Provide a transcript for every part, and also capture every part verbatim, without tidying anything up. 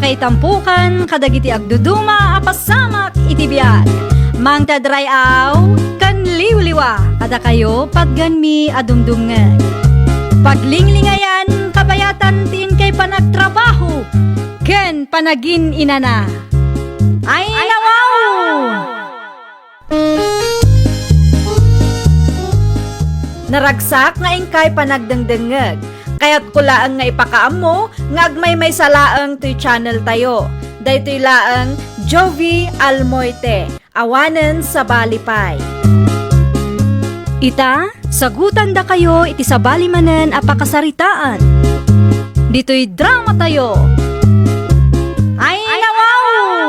Itampukan kadagiti agduduma a pasamak iti biag. Mangted ray-aw ken liwliwa kadakayo patgenmi a dumdumngeg. Paglinglingayan, kabayatan ti inkay panagtrabaho ken panagin-inana. Ay, nawaw! Naragsak nga inkay panagdengdengngeg. Kayatko laeng nga ipakaammo nga agmaymaysa laeng toy channel tayo. Daytoy laeng Jovi Almoite, awanen sabali pay. Ita, sagutandakayo iti sabali manen a pakasaritaan. Ditoy drama tayo. Ay, nawaw!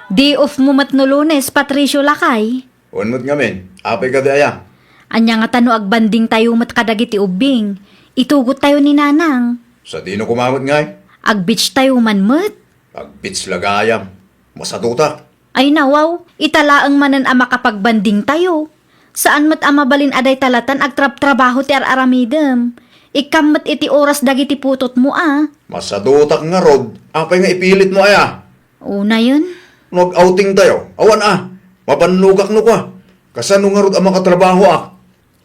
Day off mo met no Lunes, Patricio, lakay? Wen met ngamin, apay kadi aya? Ania ngata no agbanding tayo met kadagiti ubbing? Itugot tayo ni Nanang. Sadino koma met ngay? Ag-beach tayo man met. Ag-beach la gayam. Masadutak. Ay nawaw, ita laeng manen a makapagbanding tayo. Saan met a mabalin a dayta latan agtrabtrabaho ti ar-aramidem. Ikkam met iti oras dagiti putotmo a. Masadutak ngarud, apay nga ipilitmo aya? Unayen. No ag-outing tayo, awan a. Mabannogak no kua. Kasano ngarud a makatrabahoak?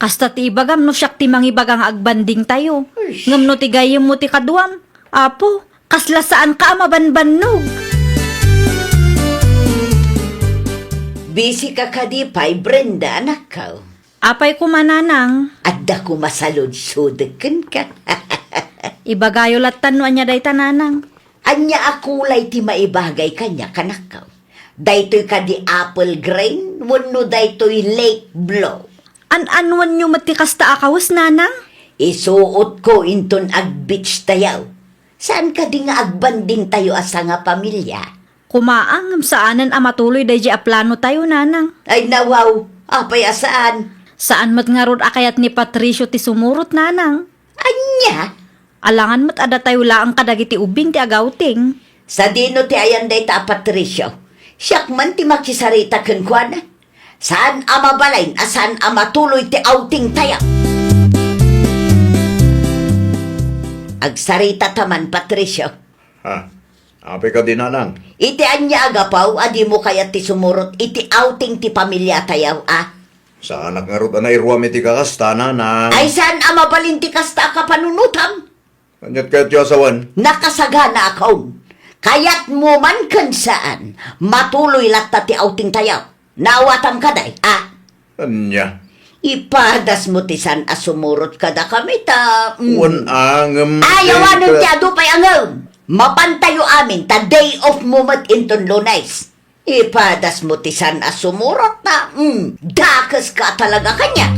Kasta ti ibagam no siak ti mangibaga nga agbanding tayo. Ay. Ngem no ti gayyemmo ti kaduam, Apo, kasla saanka a mabanbannog. Busy ka kadi pay, Brenda, anakko? Apay koma, Nanang? Adda koma saludsodek kenka. Ibagayo lattan no ania dayta, Nanang. Ania a kulay ti maibagay kaniak, anakko? Daytoy kadi apple green wenno daytoy lake blue? An-anuenyo met ti kasta a kawes, Nanang? Isuotko inton ag-beach tayo. Saan kadi nga agbanding tayo a sangapamilia? Koma, ngem saanen a matuloy daydiay a plano tayo, Nanang. Ay, nawaw, apay a saan? Saan met ngarud a kayat ni Patricio ti sumurot, Nanang. Ania? Alangan met a datayo laeng kadagiti ubbing ti ag-outing. Sadino ti ayan dayta a Patricio? Siak man ti makisarita kenkuana. Saan a mabalin a saan a matuloy ti outing tayo. Agsarita ta man, Patricio. Ha? Apay kadi, Nanang? Iti ania a gapu a dimo kayat ti sumurot iti outing ti pamilia tayo, a? Saanak ngarud a nairuam iti kakasta, Nanang. Ay, saan a mabalin ti kasta a kapanunotam? Aniat kayatyo a sawen? Nakasaganaakon. Kayatmo man ken saan, matuloy latta ti outing tayo. Naawatam kadi, a? Ania? Ipadasmo ti saan a sumurot kadakami ta, mm. Wen a, ngem. Ay, awanen ti adu pay a ngem. Mapantayo amin ta day off mo met inton Lunes. Ipadasmo ti saan a sumurot ta, mm, dakeska talaga kaniak.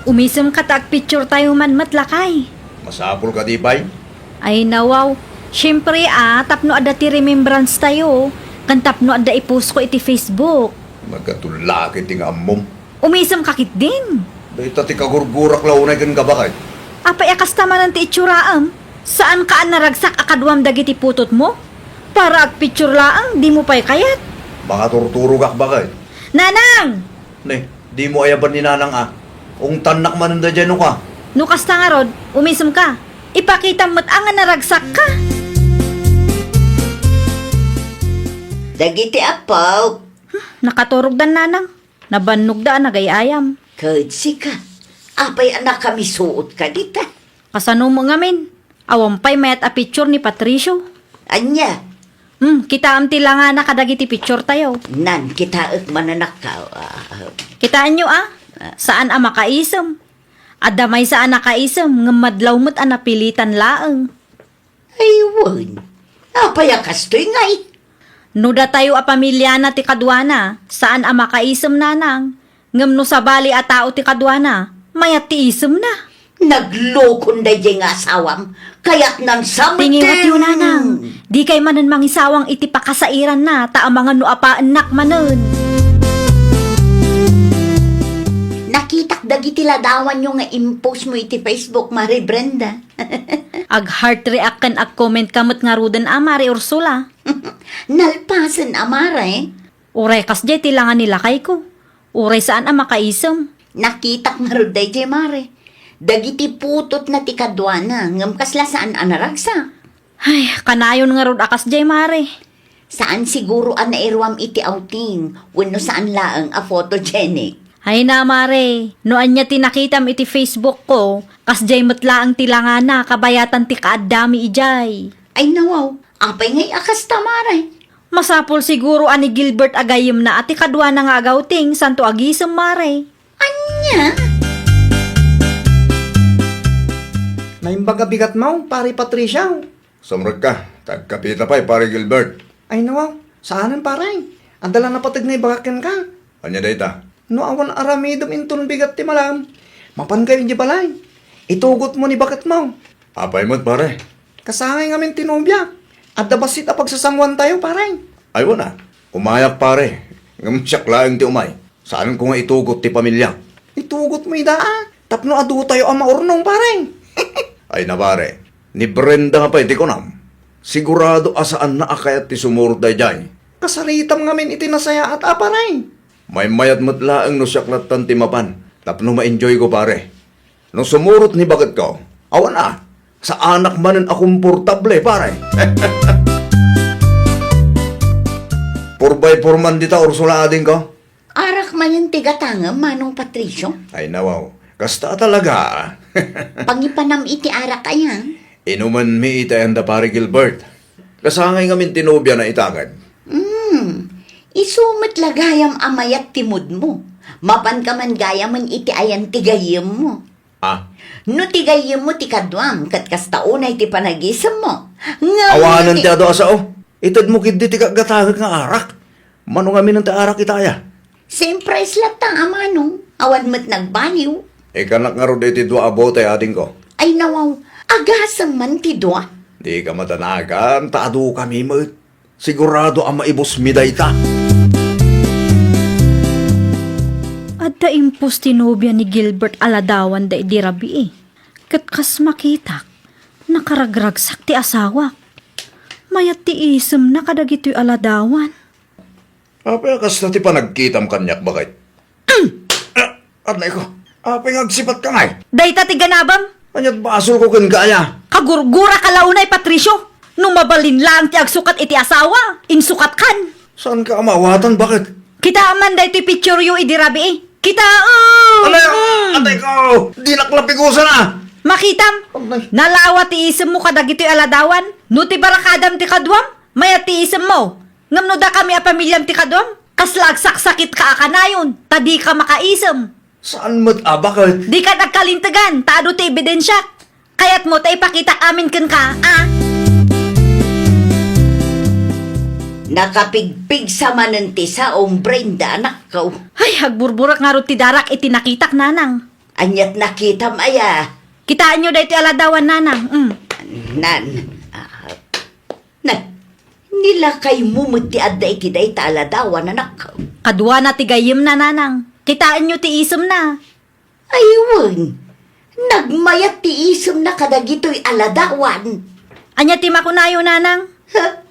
Umisemka ta agpicture tayo man met, lakay. Masapul kadi pay? Ay, nawaw. Siempre, a, tapno adda ti remembrance tayo, ken tapno adda i-post ko iti Facebook. Nagkatullaki ti nga ammom. Umisemka ketdin. Dayta ti kagurgurak la unay kenka, baket. Apay a kasta manen ti itsuraem? Saanka a naragsak a kaduam dagiti putotmo? Para agpicture laeng, dimo pay kayat. Makaturturogak, baket. Nanang! Ne, dimo ayaban ni Nanang a. Ungtannak manen daydiay no kua. No kasta ngarud, umisemka. Ipakitam met a nga naragsakka. Dagiti apok. Hmm, nakaturogdan, Nanang. Nabannogda a nagay-ayam. Ket sika, apay a nakamisuot ka dita? Kasano mo ngamin? Awan pay mayat a picture ni Patricio. Ania? Hmm, kitaem ti langana kadagiti picture tayo. Nan, kitaek man, anakko. Ah, ah. Kitaenyo, a? Ah. Saan a makaisem. Adda maysa a nakaisem, ngem madlaw met a napilitan laeng. Ay, wen. Apay a kastoy ngay? No datayo a pamiliana ti kaduana, saan a makaisem, Nanang. Ngem no sabali a tao ti kaduana, mayat ti isemna. Naglokon daydiay nga asawam, kayatnan sa metten. Tingiwatyo, Nanang. Dikay manen mangisawang iti pakasairanna, ta amangan no apaennak manen. Nakitak dagiti ladawanyo nga impost mo iti Facebook, Mare Brenda. Ag-heart react ken ag-comment ka met ngaruden a, Mare Ursula. Nalpasen a, Mare. Uray kasdiay ti langa ni lakayko. Uray saan a makaisem. Nakitak ngarud daydiay, Mare. Dagiti putotna ti kaduana, ngem kasla saan a naragsak. Ay, kanayon ngarud a kasdiay, Mare. Saan siguro a nairuam iti outing, wenno saan laeng a photogenic. Ay na, Mare, no ania ti nakitam iti Facebook ko, kasdiay met laeng ti langana, kabayatan ti kaaddami idiay. Ay nawaw, apay ngay a kasta, Mare? Masapul siguro a ni Gilbert a gayyemna a ti kaduana nga agawting, santo agisem, Mare. Ania? Naimbag a bigatmo, Pare Patricio. Sumrekka, ta agkapita pay, Pare Gilbert. Ay nawaw, saanen, Pare. Adda la napateg nga ibagak kenka. Ania dayta? No awan aramidem inton bigat ti malem, mapankayo idiay balay. Itugotmo ni baketmo. Apay met, Pare? Kasangay ngamin ti nobia. Adda bassit a pagsasanguantayo, Pare. Ay, wen a. Umayak, Pare. Ngem siak laeng ti umay. Saanko nga itugot ti pamiliak. Itugotmo ida, a. Tapno adutayo a maurnong, Pare. Ay na, Pare. Ni Brenda nga pay ti kunam. Sigurado a saanna a kayat ti sumurot daydiay. Kasaritam ngamin iti nasayaat a, Pare. Maymayat met laeng no siak lattan ti mapan tapno ma-enjoyko, Pare. No sumurot ni baketko, awan a, saanak manen a komportable, Pare. Four by four man dita Ursula, adingko. Arak manen ti gatangem, Manong Patricio? Ay, nawaw. Kasta talaga. Pangipanam iti arak aya? Inumenmi iti ayan da Pare Gilbert. Kasangay ngamin ti nobiana ita ket. Hmm. Isu met la gayam a mayat ti moodmo. Mapanka man gayamen iti ayan ti gayyemmo. Ah. No ti gayyemmo ti kaduam, ket kasta unay ti panagisemmo. Ngem awanen ti adu a sao. Itedmo ketdi ti gatgatangek nga arak. Mano ngamin ti arak ita aya? Same price latta a manong, awan met nagbaliw. Ikanak ngarud iti dua a bote, adingko. Ay nawaw, agasem man ti dua. Dika madanagan, ta adukami met. Sigurado a maibusmi dayta. Adda impos ti nobia ni Gilbert a ladawan da idi rabii. Ket kas makitak, nakaragragsak ti asawak. Mayat ti isemna kadagitoy a ladawan. Apay a kasta ti panagkitam kaniak, baket? Ah, adnayko. Apay nga agsipatka ngay? Dayta ti ganabem. Ania't basolko kenka aya? Kagurguraka la unay, Patricio. No mabalin laeng ti agsukat iti asawa, insukatkan. Saanka a maawatan, baket? Kitaem man daytoy pictureyo idi rabii. Kitaem! Anay, mm. Atay ko! Dinak la pigusana! Makitam! Anay. Nalawa ti isemmo kadagitoy a ladawan. No ti barakadam ti kaduam, mayat ti isemmo. Ngem no dakami a pamiliam ti kaduam, kasla agsaksakitka a kanayon, ta dika makaisem. Saan met a baket? Dika agkalintegan, ta adu ti ebidensiak. Kayatmo ta ipakitak amin kenka, a? Nakapigpigsa manen ti saom, Brenda, anakko. Ay, agburburak ngarud ti darak iti nakitak, nanang. Ania't nakitam aya? Kitaenyo daytoy a ladawan, nanang. Mm. Nan, ah, Nay, ni lakaymo met ti adda iti dayta a ladawan, anak. Kaduana ti gayyemna, nanang. Kitaenyo ti isemna. Ay, wen. Nagmayat ti isemna kadagitoy a ladawan. Ania ti makunayo, nanang? Ha?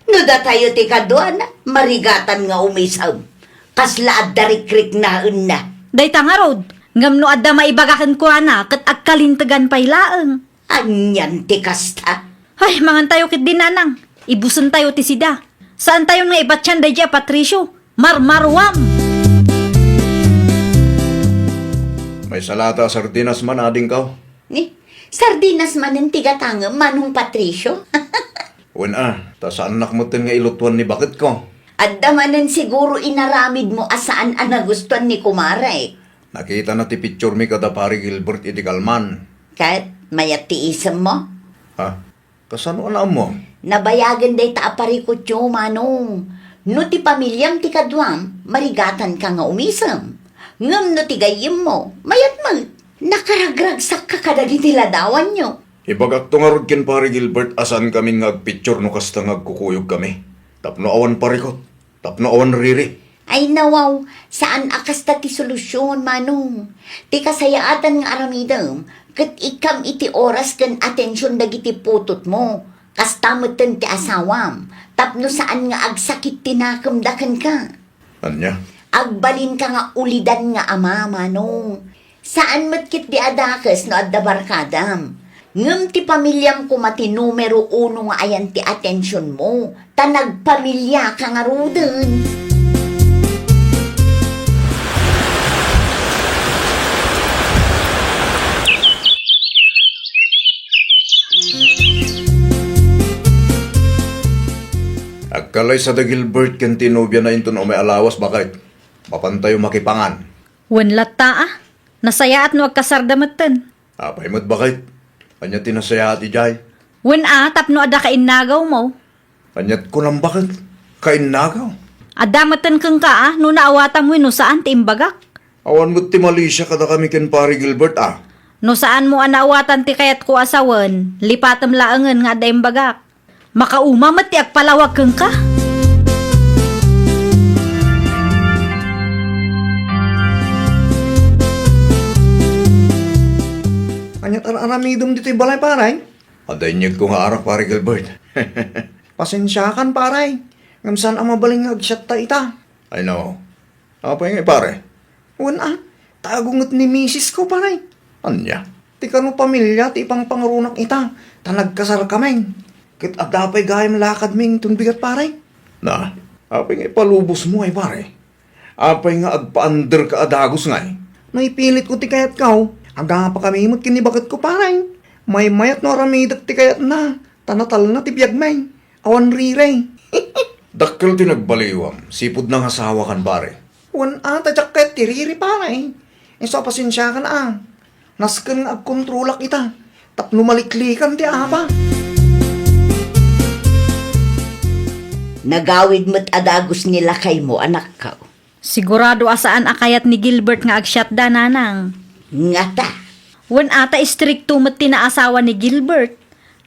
No datayo ti kaduana, marigatan nga umisem. Kasla adda rikriknaenna. Dayta ngarud, ngem no adda maibaga kenkuana, ket agkalintegan pay laeng. Anian ti kasta? Ay, mangantayo ketdi, nanang. Ibusentayo ti sida. Saantayon nga ibatian daydiay a Patricio. Marmaruam! Maysa la ta sardinas man, adingko. Ni, sardinas manen ti gatangem, Manong Patricio? Wen a, ta saannak metten nga ilutuan ni baketko. Adda manen siguro inaramidmo a saan a nagustuan ni kumarek. Nakitana ti picturemi kada Pari Gilbert iti kalman. Ket mayat ti isemmo? Ha? Kasano a naammo? Nabayagen dayta a parikutyo, Manong. No ti pamiliam ti kaduam, marigatanka nga umisem. Ngem no ti gayyemmo, mayat met. Nakaragragsakka kadagiti ladawanyo. Ibagakto ngarud ken Pari Gilbert a saankami nga agpicture no kasta nga agkukuyogkami. Tapno awan parikut. Tapno awan riri. Ay nawaw, saan a kasta ti solusion, Manong. Ti kasayaatan nga aramidem, ket ikkam iti oras ken atension dagiti putotmo. Kasta metten ti asawam, tapno saan nga agsakit ti nakemda kenka. Ania? Agbalinka nga ulidan nga ama, Manong. Saan met ketdi a dakes no adda barkadam. Ngem ti pamiliam koma ti numero uno nga ayan ti atensionmo, ta nagpamiliaka ngaruden. Agkalaysa da Gilbert ken ti nobiana inton umay a lawas, baket. Mapantayo makipangan. Wen latta a, nasayaat no agkasarda metten. Apay met, baket? Ania ti nasayaat idiay? Wen a, tapno adda kainnagawmo. Aniat kunam, baket? Kainnagaw? Adda metten kenka a, no naawatam wenno saan ti imbagak. Awan met ti malisia kadakami ken Pare Gilbert a. No saanmo a naawatan ti kayatko a sawen, lipatem laengen nga adda imbagak. Makauma met ti agpalawag kenka. Aniat ar-aramidem ditoy balay, pare? Adda inyegko nga arak, Pare Gilbert. Pasensiakan, pare. Ngem saan a mabalin nga agsiatta ita. Ay, no. Apay ngay, pare? Wen a, ta agunget ni misisko, pare. Ania? Ti kano pamilia ti ipangpangarunak ita, ta nagkasarkami. Ket adda pay gayam lakadmi inton bigat, pare. Na, apay nga ipalubosmo ay, pare? Apay nga agpaanderka a dagus ngay? No ipilitko ti kayatko, agapakami met ken ni baketko, pare. Maymayat no aramidek ti kayatna, ta natalna ti biagmi. Awan rire. Dakkel ti nagbaliwam, sipud nangasawakan, pare. Wen a, ta diak kayat ti riri, pare. Isu a pasensiakan a. Nasken nga agkontrolak ita. Tapno maliklikan ti apa. Nagawid met a dagus ni lakaymo, anakko. Sigurado a saan a kayat ni Gilbert nga agsiatda, nanang. Ngata. Wen a, ta istrikto met ti naasawa ni Gilbert.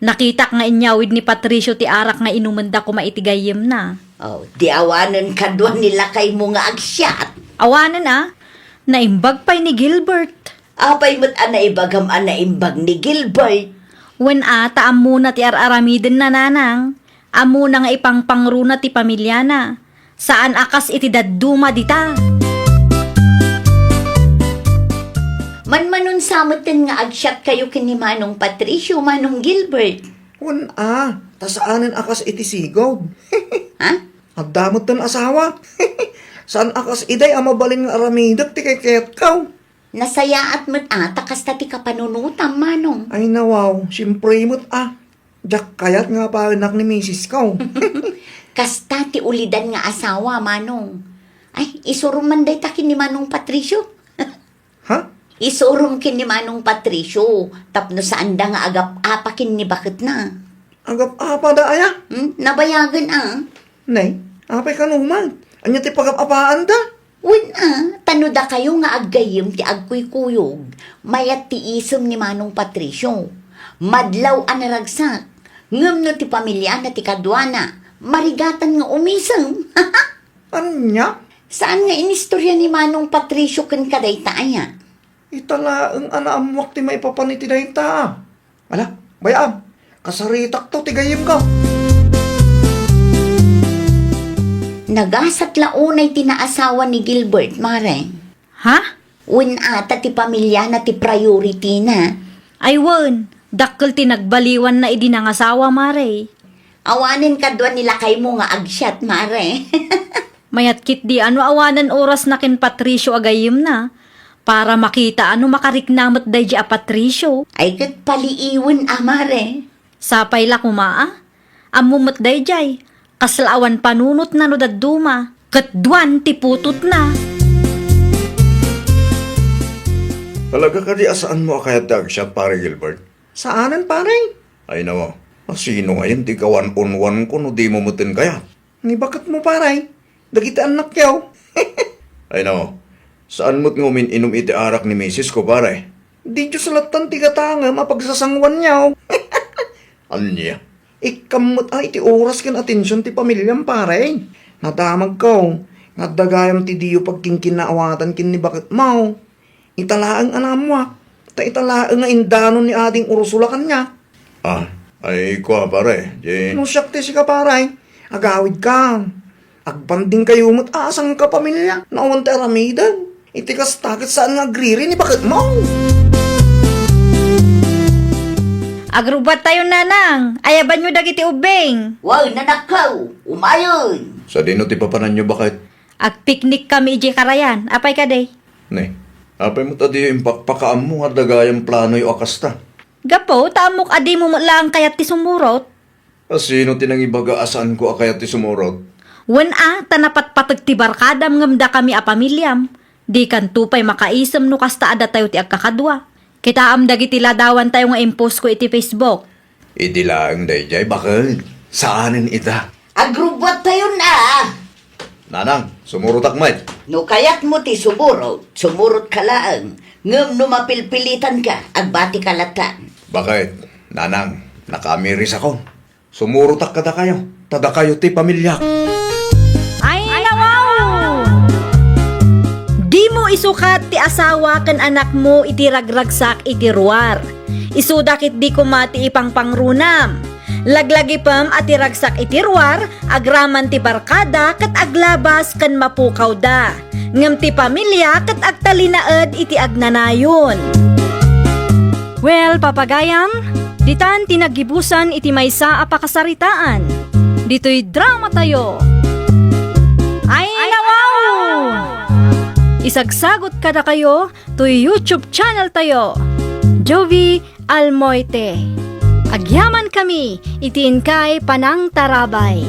Nakitak nga inyawid ni Patricio ti arak nga inumenda koma iti gayyemna. Oh, di awanen kadua ni lakaymo nga agsiat? Awanen a, naimbag pay ni Gilbert. Apay met a naibagam a naimbag ni Gilbert? Wen a, ta ammona ti ar-aramidenna, nanang. Ammona nga ipangpangruna ti pamiliana. Saan a kas iti dadduma dita. Manmanunsa metten nga agsiatkayo ken ni Manong Patricio, Manong Gilbert? Wen a, ta saanen a kas iti sigud. Ha? Adda metten asawa. Saan a kas idiay a mabalin nga aramidek ti kayatko. Nasayaat met a ta kasta ti kapanunotam, Manong. Ay, nawaw, siempre met a. Diak kayat nga apaenak ni misisko. Kasta ti ulidan nga asawa, Manong. Ay, isurom man dayta ken ni Manong Patricio. Ha? Isurom ken ni Manong Patricio, tapno saanda nga agap-apa ken ni baketna. Agap-apa da aya? Hmm? Nabayagen a. Nay, apay kano man? Ania ti pagap-apaanda? Wen a, ta no dakayo nga aggayyem ti agkuykuyog, mayat ti isem ni Manong Patricio. Madlaw a naragsak, ngem no ti pamiliana ti kaduana, marigatan nga umisem. Ania? Saan nga inistorya ni Manong Patricio kenka dayta aya? Ita laeng a naammoak ti maipapan iti dayta. Ala, bay-am, kasaritakto ti gayyemko. Nagasat la unay ti naasawa ni Gilbert, Mare. Ha? Wen a, ta ti pamiliana ti priority-na. Ay wen, dakkel ti nagbaliwanna idi nangasawa, Mare. Awanen kadua ni lakaymo nga agsiat, Mare. Mayat ketdi a no awanen orasna ken Patricio a gayyemna, para makita a no makarikna met daydi a Patricio. Ay ket paliiwen a, Mare. Sapay la koma a. Ammo met daydiay, kasla awan panunotna no dadduma, ket duan ti putotna. Talaga kadi a saanmo a kayat ti agsiat, Pare Gilbert? Saanen, pare. Ay, nawa. A, sino ngayen ti kawan-unwanko no dimo metten kayat? Ni baketmo, pare. Dagiti annakyo. Ay, nawa. Saan met nga umin-inum iti arak ni misisko, pare? Diyo lattan ti gatangem a pagsasanguanyo. Ania? Ikkam met a iti oras ken atension ti pamiliam, pare. Nadamagko nga adda gayam ti diyo pagkinkinnaawatan ken ni baketmo. Ita laeng a naammoak, ta ita laeng nga indanon ni Ading Ursula kaniak. Ah, ay, kua, pare, di... No siak ti sika, pare, agawidka. Agbandingkayo met a sangkapamilia no awan ti aramidek. Iti kasta, ket saan nga agriri ni baketmo? Agrubbuattayon, nanang. Ayabanyo dagiti ubbing. Wen, anakko, umayon. Sadino ti papananyo, baket? Agpiknikkami idiay karayan. Apay kadi? Ne, apay met a diyo impakpakaammo nga adda gayam planoyo a kasta? Gapu ta ammok a dimo met laeng kayat ti sumurot. A sino ti nangibaga a saanko a kayat ti sumurot? Wen a, ta napatpateg ti barkadam ngem dakami a pamiliam. Dikanto pay makaisem no kasta a datayo ti agkakadua. Kitaem dagiti ladawantayo nga impost ko iti Facebook. Idi laeng daydiay, baket. Saanen ita. Agrubbuattayon a! Nanang, sumurotak met. No kayatmo ti sumurot, sumurotka laeng. Ngem no mapilpilitanka, agbatika lattan. Baket, nanang, nakaamirisakon. Sumurotak kadakayo, ta dakayo ti pamiliak. Ay, nawaw! Dimo isukat ti asawa ken anakmo iti ragragsak iti ruar. Isuda ketdi koma ti ipangpangrunam. Laglagipem a ti ragsak iti ruar, agraman ti barkada ket aglabas ken mapukawda. Ngem ti pamilia ket agtalinaed iti agnanayon. Well, papagayam, ditan ti naggibusan iti maysa a pakasaritaan. Ditoy dramatayo. Ay, nawaw! Isagsagot kadakayo toy YouTube channel tayo, Jovie Almoite. Agyamankami iti inkay panangtarabay.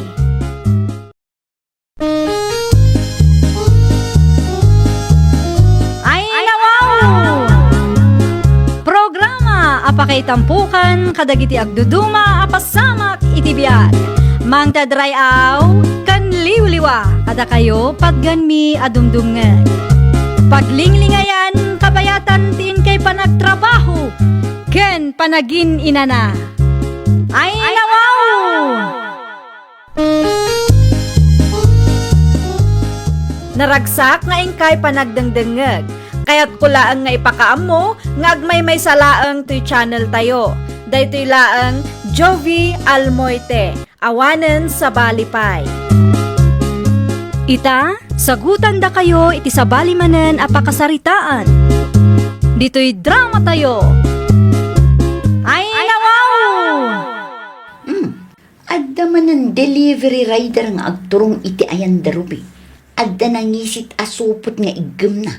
Ay, nawaw! Programa a pakaitampukan kadagiti agduduma a pasamak iti biag. Mangted ray-aw ken liwliwa kadakayo patgenmi a dumdumngeg. Paglinglingayan, kabayatan ti inkay panagtrabaho ken panagin-inana. Ay, nawaw! Naragsak nga inkay panagdengdengngeg. Kayatko laeng nga ipakaammo nga agmaymaysa laeng toy channel tayo. Daytoy laeng Jovie Almoite, awanen sabali pay. Ita, sagutandakayo iti sabali manen a pakasaritaan. Ditoy dramatayo. Ay, nawaw! Hmm. Adda manen delivery rider nga agturong iti ayan da Ruby. Adda nangisit a supot nga iggemna.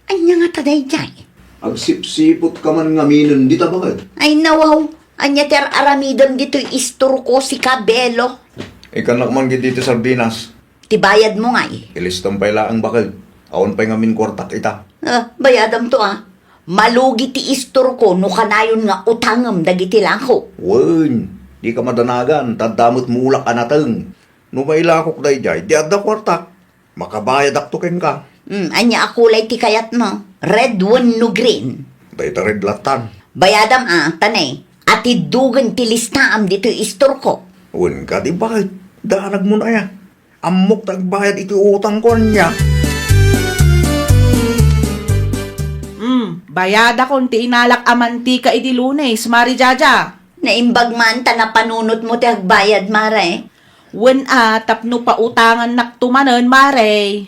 Ania ngata daydiay? Agsipsipotka man ngaminen dita, baket. Ay, nawaw, ania ti ar-aramidem ditoy istorko, sika, Belo? Ikkannak man ketdi ti sardinas. Ti bayadmo ngay? Ilistam pay laeng, baket. Awan pay ngamin kuartak ita. Ah, bayadamto, ah. Malugi ti istorko no kanayon nga utangem dagiti lako. Wen, dika madanagan, ta adda met mulak a nateng. No mailakok daydiay, di adda kuartak. Makabayadakto kenka. Hmm, ania a kulay ti kayatmo? Red wenno green? Dayta red lattan. Bayadam a, ta ne, atiddogen ti listaam ditoy istorko. Wen kadi, baket, daanagmon aya. Ammok ta agbayad iti utangko, ania? Hmm, bayadakon ti inalak a mantika idi Lunes, Mari Jaja. Naimbag man ta napanunotmo ti agbayad, Mare. Wen a, tapno pautangannakto manen, Mare.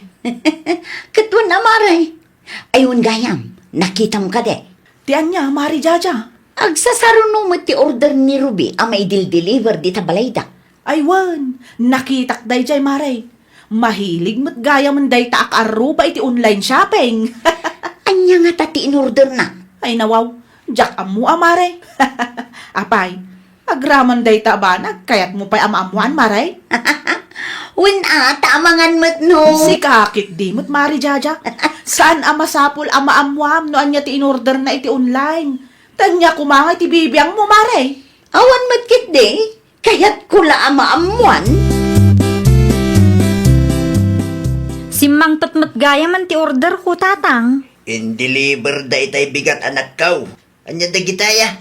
Ket wen a, Mare. Ay, wen gayam, nakitam kadi? Ti ania, Mari Jaja? Agsasaruno met ti order ni Ruby a maidil-deliver dita balayda. Ay wen, nakitak daydiay, Mare. Mahilig met gayamen dayta a kaarruba iti online shopping. Ania ngata ti inorderna? Ay nawaw, diak ammo a, Mare. Apay, agraman dayta a banag, kayatmo pay a maammoan, Mare? Wen a, ta amangan met no. Sika ketdi met, Mari Jaja. Saan a masapul a maammoam no ania ti inorderna iti online. Ta ania koma nga iti bibiangmo, Mare? Awan met ketdi. Kayatko la a maammoan. Simmangpet met gayamen ti orderko, Tatang. In-deliver daytay bigat, anakko. Ania dagitaya?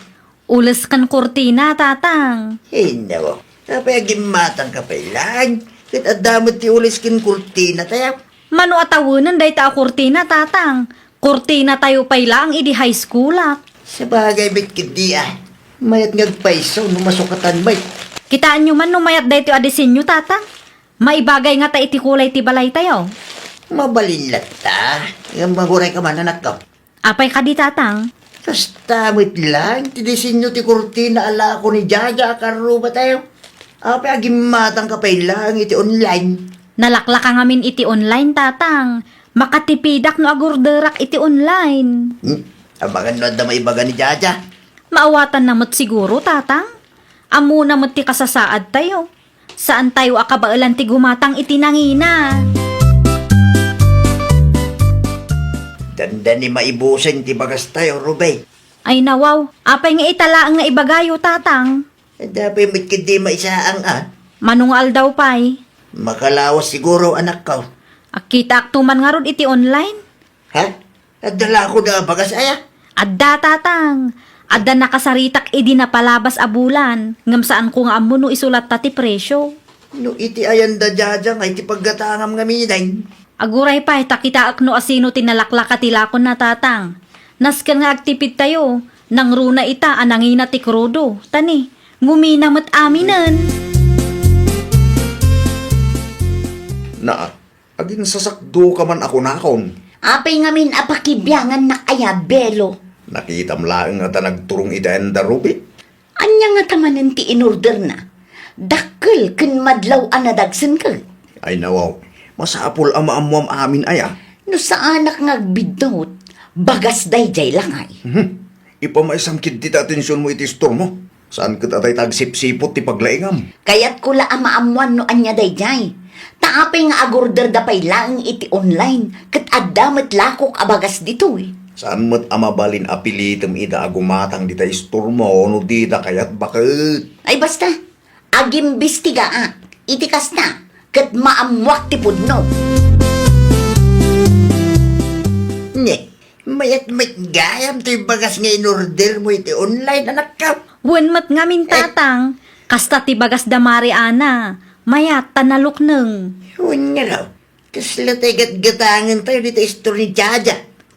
Ules ken kurtina, Tatang. Hinnaw. Apay, agimmatangka pay laeng. Ket adda met ti ules ken kurtinatayo. Mano a tawenen dayta a kurtina, Tatang? Kurtinatayo pay laeng idi high schoolak. Sabagay met ketdi a. Mayat nga agpayso no masukatan met. Kitaenyo man no mayat daytoy a disenyo, Tatang? Maibagay ngata iti kulay ti balaytayo. Mabalin latta. Ngem aguray ka man, anakko. Apay kadi, Tatang? Kasta met laeng ti disenyo ti kurtina a lako ni Jaja a karrubatayo. Apay agimmatangka pay laeng iti online? Nalaklaka ngamin iti online, Tatang. Makatipidak no agorderak iti online. Hmm? Amangan no adda maibaga ni Jaja. Maawatanna met siguro, Tatang. Ammona met ti kasasaadtayo. Saantayo a kabaelan ti gumatang iti nangina. Dandani maibusen ti bagastayo, Ruby. Ay nawaw, apay nga ita laeng nga ibagayo, Tatang? Adda pay met ketdi maisaang a. Mano nga aldaw pay? Makalawas siguro, anakko. Akitaakto man ngarud iti online. Ha? Adda la koda a bagas aya? Adda, Tatang. Adda nakasaritak idi napalabas a bulan, ngem saanko nga ammo no isu latta ti presio. No iti ayanda Jaja nga iti paggatangam ngamin. Aguray pay ta kitaek no asino ti nalaklaka ti lakonna, Tatang. Nasken nga agtipidtayo, nangruna ita a nangina ti krudo. Tani, ngumina met aminen. Naa, aginsasakdoka man a kunakon. Apay ngamin a pakibiangannak aya, Belo? Nakitam laeng a ta nagturong iti ayanda Ruby. Ania ngata manen ti inorderna? Dakkel ken madlaw a nadagsen ket. Ay nawaw, masapul a maammoam amin aya. No saanak nga agbiddut, bagas daydiay lakay. Mhm. Ipamaysam ketdi ti atensionmo iti istormo. Saan ket a dayta agsipsiput ti paglaingam. Kayatko la a maammoan no ania daydiay. Ta apay nga agorderda pay laeng iti online, ket adda met lakok a bagas ditoy. Saan met a mabalin a pilitem ida a gumatang dita istormo no dida kayat baket. Ay basta, agimbestigaak iti kasta, ket maammoak ti pudno. Ne, mayat met gayam ti bagas nga inordermo iti online, anakko. Wen met ngamin, eh, Tatang, kasta ti bagas da Mari Ana, mayat ta nalukneng. Wen nga raw, kasla tay gatgatangentayo dita istor ni Jaja.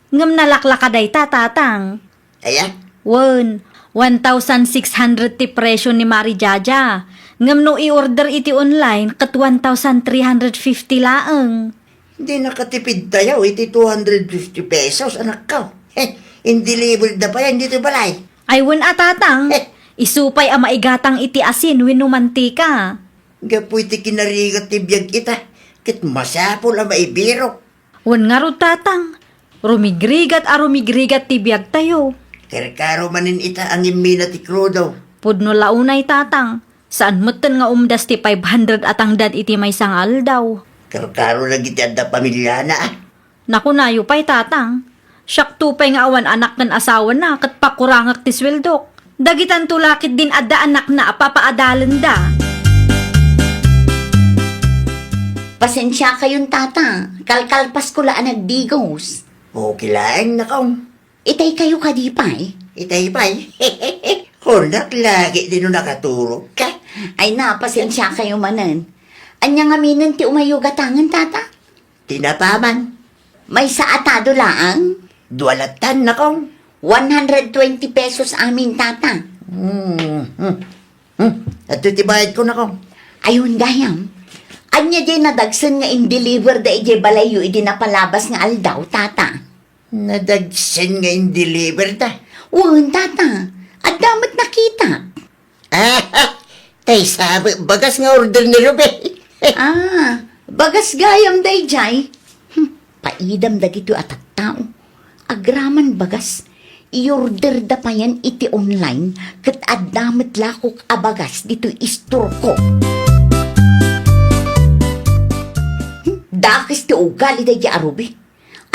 Ngem nalaklaka dayta, Tatang. Aya? Wen, one thousand six hundred ti presio ni Mari Jaja. Ngem no i-order iti online, ket one thousand three hundred fifty laeng. Di nakatipidtayo iti two hundred fifty pesos, anakko. Heh, in-deliver da pay ditoy balay. Ay, wen a, Tatang. Heh. Isu pay a maigatang iti asin wenno mantika. Gapu iti kinarigat ti biag ita, ket masapul a maibirok. Wen ngarud, Tatang, rumigrigat a rumigrigat ti biagtayo. Karkaro manen ita a ngimmina ti krudo. Pudno la unay, Tatang. Saan metten nga umdas ti five hundred a tangdan iti maysa nga aldaw. Karkaro dagiti adda pamiliana, a. Nakunayo pay, Tatang. Siakto pay nga awan anak ken asawana ket pakurangek ti sueldok. Dagitanto la ketdin adda anakna a papaadalenda. Pasensiakayon, Tata. Kalkalpasko la a nagdigos. Okay laeng, nakong. Itay kayo kadi pay? Itay pay? Kunak lagi di no nakaturog ka. Ay na, pasensiakayo manen. Ania ngaminen ti umayyo gatangen, Tata? Tinapa man. Maysa a tado laeng? Dua latan, nakong. One hundred twenty pesos amin, Tata. Hmm, hmm. Hmm, adtoy ti bayadko, nakong. Ayun, gayam. Ania diay nadagsen nga in-deliver da idiay balayyo idi napalabas nga aldaw, Tata? Nadagsen nga in-deliver da? Wen, Tata. Adda met nakita. Ah, tay sabi, bagas nga order ni Ruby. Ah, bagas gayam daydiay. Hmm, paidam dagitoy a tattao. Agraman bagas, i-order da payen iti online, ket adda met lakok a bagas ditoy istorko. Hmm, dakes ti ugali daydiay a Ruby.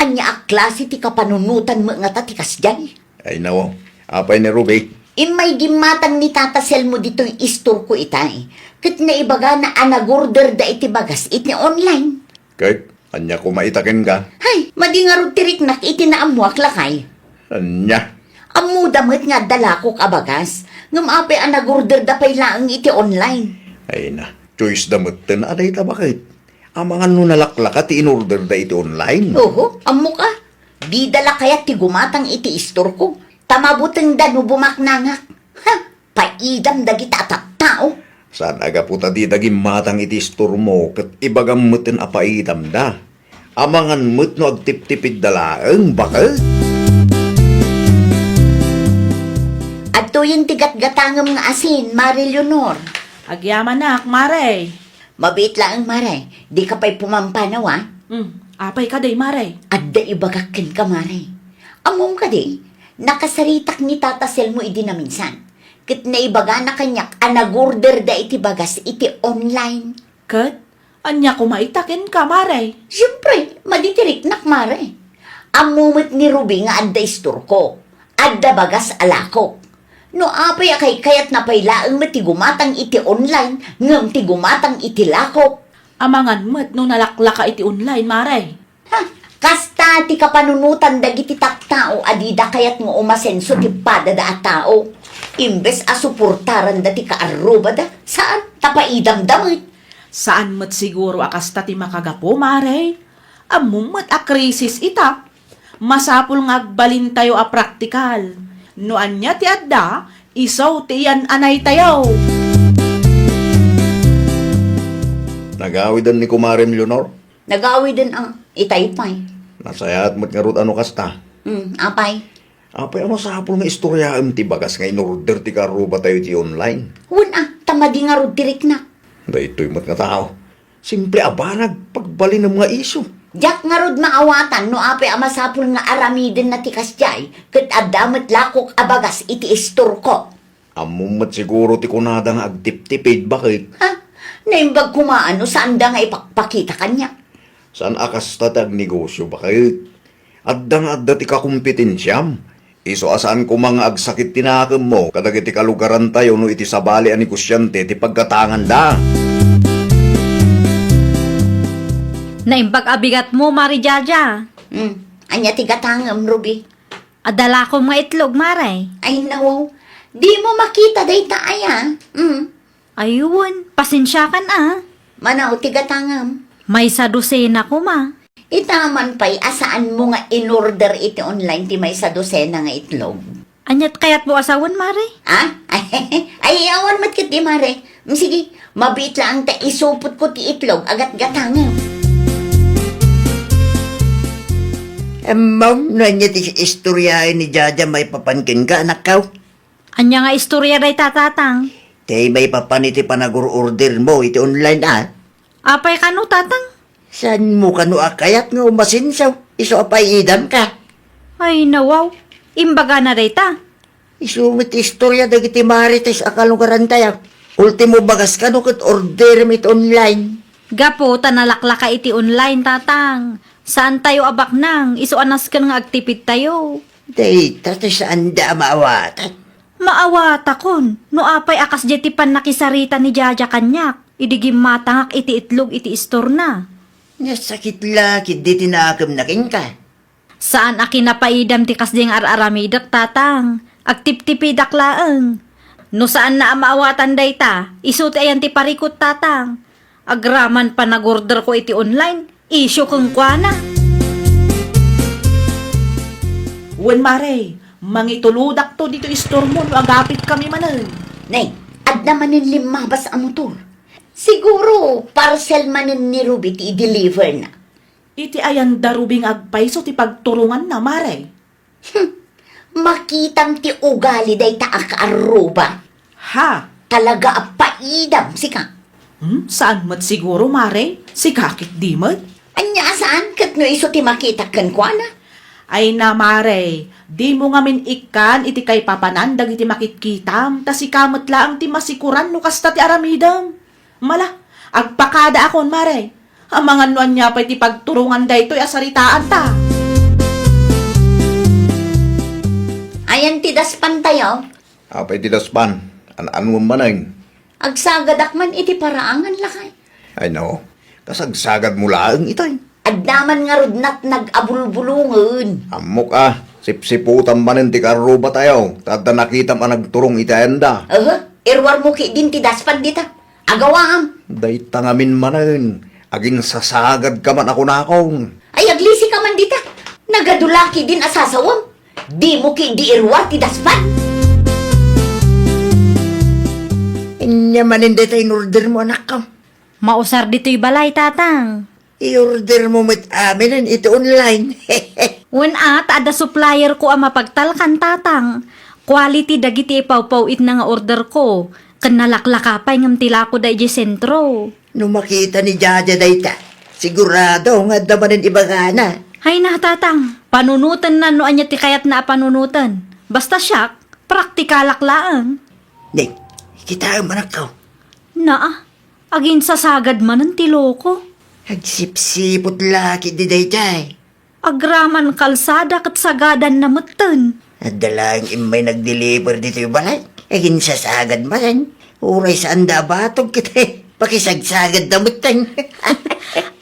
Ania a klase ti kapanunotan met ngata ti kasdiay? Ay, nawaw. Apay ni Ruby? Immay gimmatang ni Tata Selmo ditoy istorko itay. Ket naibagana a nagorder da iti bagas iti online. Ket ania koma ita kenka? Hay, madi ngarud ti riknak iti naammoak lakay. Ania? Ammoda met nga adda lakok a bagas. Ngem apay a nagorder da pay laeng iti online? Ay na, choice da metten a dayta baket. Amangan no nalaklaka ti in-order da iti online. Oho, ammok a. Dida la kayat ti gumatang iti istorko. Ta mabutengda no bumaknangak. Ha? Paidam dagita a tattao. Saan a gapu ta dida gimmatang iti istormo ket ibagam metten a paidamda. Amangan met no agtiptipidda laeng, baket. Adtoyen ti gatgatangem nga asin, Mare Leonor. Agyamanak, Mare. Mabiit laeng, Mare. Dika pay pumampanaw, a? Hmm, apay kadi, Mare? Adda ibagak kenka, Mare. Ammom kadi, nakasaritak ni Tata Selmo idi naminsan. Ket naibagana kaniak a nag-orderda iti bagas iti online. Ket ania koma ita kenka, Mare? Siempre, madi ti riknak, Mare. Ammo met ni Ruby nga adda istorko. Adda bagas a lakok. No apay a kaykayatna pay laeng met ti gumatang iti online ngem ti gumatang iti lakok. Amangan met no nalaklaka iti online, Mare. Ha, kasta ti kapanunotan dagiti tattao a dida kayat nga umasenso ti padada a tao. Imbes a suportaranda ti kaarrubada, saan, ta paidamda met. Saan met siguro a kasta ti makagapu, Mare. Ammom met a krisis ita. Masapul nga agbalintayo a praktikal. No ania ti adda, isu ti iyan-anaytayo. Nagawiden ni Kumarem Leonor? Nagawiden a, itay pay. Nasayaat met ngarud a no kasta. Hmm, apay? Apay a masapul nga istoriaem ti bagas nga in-order ti kaarrubatayo iti online? Wen a, ta madi ngarud ti riknak. Daytoy met nga tao. Simple a banag, pagbalinem nga isu. Diak ngarud maawatan no apay a masapul nga aramidenna ti kasdiay, ket adda met lakok a bagas iti istorko. Ammom met siguro ti kunada nga agtiptipid, baket? Ha? Naimbag koma a no saanda nga ipakpakita kaniak. Saan a kasta ti agnegosio, baket? Adda nga adda ti kakompetensiam. Isu a saan koma nga agsakit ti nakemmo kadagiti kalugarantayo no iti sabali a negosiante ti paggatanganda. Naimbag a bigatmo, Mare Jaja. Hmm. Ania ti gatangem, Ruby? Adda lakom nga itlog, Mare. Ay, nawaw. Dimo makita dayta aya? Mm. Ay, wen, pasensiakan a. Mano ti gatangem? Maysa dosena koma. Ita man pay a saanmo nga in-order iti online ti maysa dosena nga itlog. Aniat kayatmo a sawen, Mare? Ha? Ay, awan met ketdi, Mare. Mm, sige, mabiit laeng ta isupotko ti itlog a gatgatangem. Ammom no ania ti istoryaen ni Jaja maipapan kenka, anakko? Ania nga istorya dayta, Tatang? Ti maipapan iti panag-or-ordermo iti online, a? Apay kano, Tatang? Saanmo kano a kayat nga umasenso isu a paidamka? Ay, nawaw. Imbagana dayta. Isu met ti istorya dagiti marites a kalugarantayo. Ultimo bagas kano ket orderem iti online. Gapu ta nalaklaka iti online, Tatang. Saantayo a baknang, isu a nasken nga agtipidtayo. Dayta ti saanda a maawatan. Maawatakon, no apay a kasdiay ti pannakisarita ni Jaja kaniak, idi gimmatangak iti itlog iti istorna. Nasakit la ketdi ti nakemna kenka. Saan a kinapaidam ti kasdiay nga ar-aramidek, Tatang. Agtiptipidak laeng. No saanna a maawatan dayta, isu ti ayan ti parikut, Tatang. Agraman panag-orderko iti online, isyu kenkuana. Wen, Mare, mangitulodakto ditoy istormo no agapitkami manen. Nay, adda manen limmabas a motor. Siguro, parcel manen ni Ruby ti i-deliver na. Iti ayanda Ruby nga agpayso ti pagturonganna, Mare. Hmm. Makitam ti ugali dayta a kaarruba. Ha? Talaga a paidam, sika. Hmm? Saan met siguro, Mare? Sika ketdi met? Ania a saan ket no isu ti makitak kenkuana? Ay na, Mare, dimo ngamin ikkan iti kaipapanan dagiti makitkitam, ta sika met laeng ti masikuran no kasta ti aramidem. Mala, agpakadaakon, Mare. Amangan no ania pay ti pagturongan daytoy a saritaanta. Ayan ti daspantayo? Apay ti daspan? An-anuem manen? Agsagadak man iti paraangan, lakay. Ay, no. Kasagsagadmo laeng itay. Adda man ngarud natnag a bulbulongen. Ammok a, sipsiputam manen ti karrubatayo, ta adda nakitam a nagturong iti ayanda. Aha, iruarmo ketdin ti daspan dita. Agawaam. Dayta ngamin manen, aginsasagadka man a kunakon. Ay, aglisika man dita. Nagadu la ketdin a sasawem. Dimo ketdi iruar ti daspan. Ania manen dayta in-ordermo, anakko? Mausar ditoy balay, Tatang. I-order mo met aminen iti online. Wen a, ta adda supplier ko a mapagtalkan, Tatang. Quality dagiti ipawpaw-itna nga order ko, ken nalaklaka pay ngem ti lakoda idiay sentro. No makita ni Jaja dayta, sigurado nga adda manen ibagana. Hay na, Tatang, panunotenna no ania ti kayatna a panunoten. Basta siak, praktikalak laeng. Ning, kitaem, anakko. Naa, aginsasagad manen ti loko. Agsipsiput la ketdi daydiay. Agraman kalsada ket sagadanna metten. Adda laeng immay nagdeliver ditoy balay. Aginsasagad manen. Uray saanda a batog ket pakisagsagadda metten.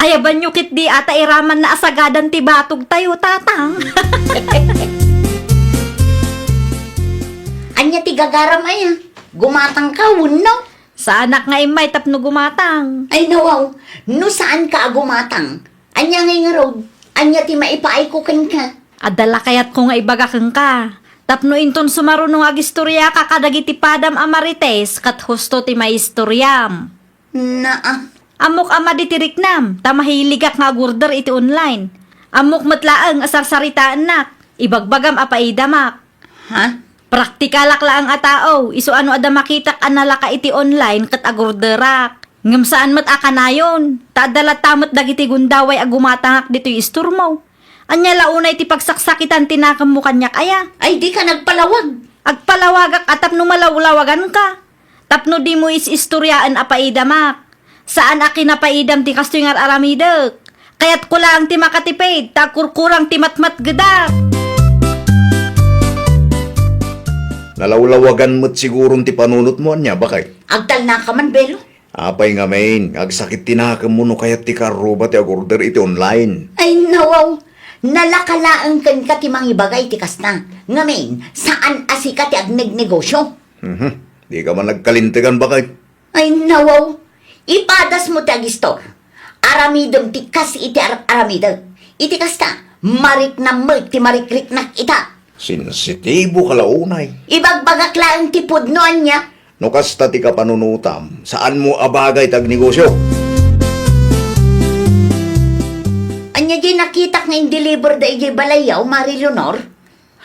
Ayabanyo ketdi a ta iramanna a sagadan ti batogtayo, Tatang. Ania ti gagaram aya? Gumatangka wenno? Saanak nga immay tapno gumatang. Ay, nawaw, no saanka a gumatang, ania ngay ngarud? Ania ti maipaayko kenka? Adda la kayatko nga ibaga kenka. Tapno inton sumaruno nga agistoriaka kadagiti padam a marites ket husto ti maistoriam. Naa. Ammok a madi ti riknam, ta mahiligak nga agorder iti online. Ammok met laeng a sarsaritaennak. Ibagbagam a paidamak. Ha? Praktikalak laeng a tao, isu a no adda makitak a nalaka iti online ket agorderak. Ngem saan met a kanayon, ta adda latta met dagiti gundaway a gumatangak ditoy istormo. Ania la unay ti pagsaksakitan ti nakemmo kaniak aya? Ay, dika nagpalawag. Agpalawagak a tapno malawlawaganka. Tapno dimo is-istoriaen a paidamak. Saan a kinapaidam ti kastoy nga ar-aramidek. Kayatko laeng ti makatipid, ta agkurkurang ti matmatgedak. Nalawlawagan met siguron ti panunotmo, ania, baket? Agtalnaka man, Belo. Apay ngamin, agsakit ti nakemmo no kayat ti kaarruba ti agorder iti online? Ay, nawaw. Nalaka laeng kenka ti mangibaga iti kasta. Ngamin, saan a sika ti agnegnegosio. Mhm. Dika man nagkalintegan, baket? Ay, nawaw. Ipadasmo ti agistor. Aramidem ti kas iti ar-, aramidek. Iti kasta, mariknam met ti marikriknak ita. Sensitibo ka la unay. Ibagbagak laeng ti pudno, ania? No kasta ti kapanunotam, saanmo a bagay ti agnegosio. Ania diay nakitak nga indeliver da idiay balayyo, Mari Leonor?